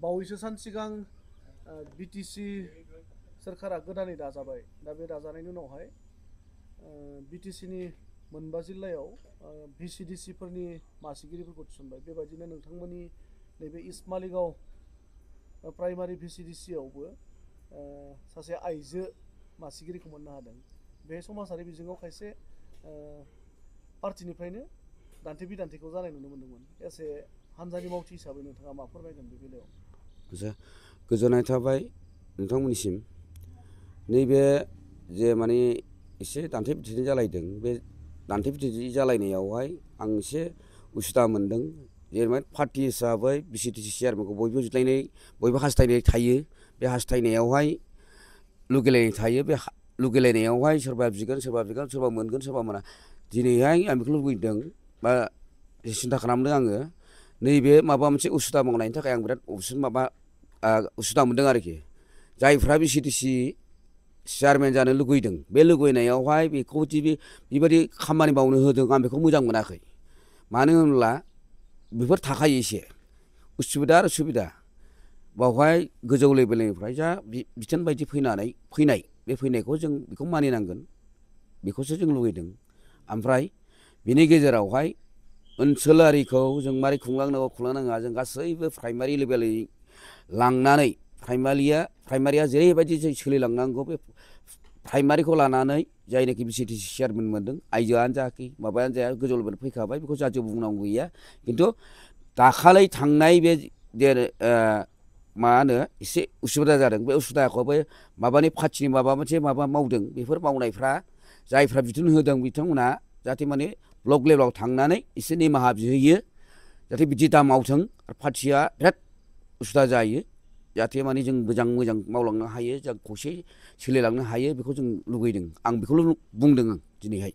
बावैसो सान सिगां बिटिसि सोरखारा गोदानै दाजाबाय। दा बे दाजानायनि उनावहाय बिटिसिनि मोनबा जिल्लायाव भिसिडिसिफोरनि मासिगिरिफोरखौ थिसनबाय। बेबायदिनो नोंथांमोननि नैबे इस्ट मालिगाव प्राइमारि भिसिडिसियावबो सासे आइजो मासिगिरिखौ मोननो हादों। बे समाजारि बिजोङाव खायसे पार्टिनिफ्रायनो दान्थे बिदान्थेखौ जानाय नुनो मोन्दोंमोन। एसे हानजानि मावथि हिसाबै नोंथाङा मा फोरमायगोन बे बेलायाव? गोजोननाय थाबाय नोंथांमोननिसिम। नैबे जे माने एसे दान्थे बिदान्थे जालायदों, बे दान्थे बिदान्थे जालायनायावहाय आं एसे उसुबिदा मोनदों। जेनेबा पार्टि हिसाबै भिसिडिसि चेयारमेनखौ बयबो जिरायनाय, बयबो हास्थायनाय थायो। बे हास्थायनायावहाय लुगैलायनाय थायो। बे लुगैलायनायावहाय सोरबा बिगोन, सोरबा मोनगोन, सोरबा मोना। दिनैहाय आं बेखौ लुगैदों बा सिन्था खालामदों आङो, नैबे माबा मोनसे उसुबिदा मावनायनि थाखाय आं बिराद उसुबिदा मोनदों आरोखि। जायफ्रा भिसिडिसि चेयारमेन जानो लुगैदों, बे लुगैनायावहाय बेखौदि बेबायदि खामानि मावनो होदों, आं बेखौ मोजां मोनाखै। मानो होनब्ला बेफोर थाखायो एसे उसुबिदा आरो सुबिदा। बावहाय गोजौ लेभेलनिफ्राय जा बिथोन बायदि फैनाय बे फैनायखौ जों बेखौ मानिनांगोन, बेखौसो जों लुगैदों। ओमफ्राय बिनि गेजेरावहाय ओनसोलारिखौ जों मारै खुंलांनांगौ खुंलांनाङा, जों गासैबो प्राइमारि लेभेलै लांनानै प्राइमारिया जेरैबायदि सोलिलांनांगौ, बे प्राइमारिखौ लानानै जायनाखि भिसिडिसि चेयारमेन मोनदों, आइजोआनो जायाखै माबायानो जाया, गोजौ लेभेल फैखाबाय, बेखौ जा जेबो बुंनांगौ गैया। खिन्थु दाखालै थांनाय बे मा होनो एसे उसुबिदा जादों। बे उसुबिदाखौ बे माबानि पार्टिनि माबा मोनसे माबा मावदों, बेफोर मावनायफ्रा जायफ्रा बिथोन होदों बिथांमोना जाहाथे माने ब्लक लेभेलाव थांनानै एसे निमाहा बिहैयो, जाहाथे बिदि दा मावथों। पार्टिया बिराद उसुबिदा जायो, जाहाथे माने जों मोजां मावलांनो हायो, जों खौसे सोलिलांनो हायो, बेखौ जों लुगैदों। आं बेखौल' बुंदों दिनैहाय।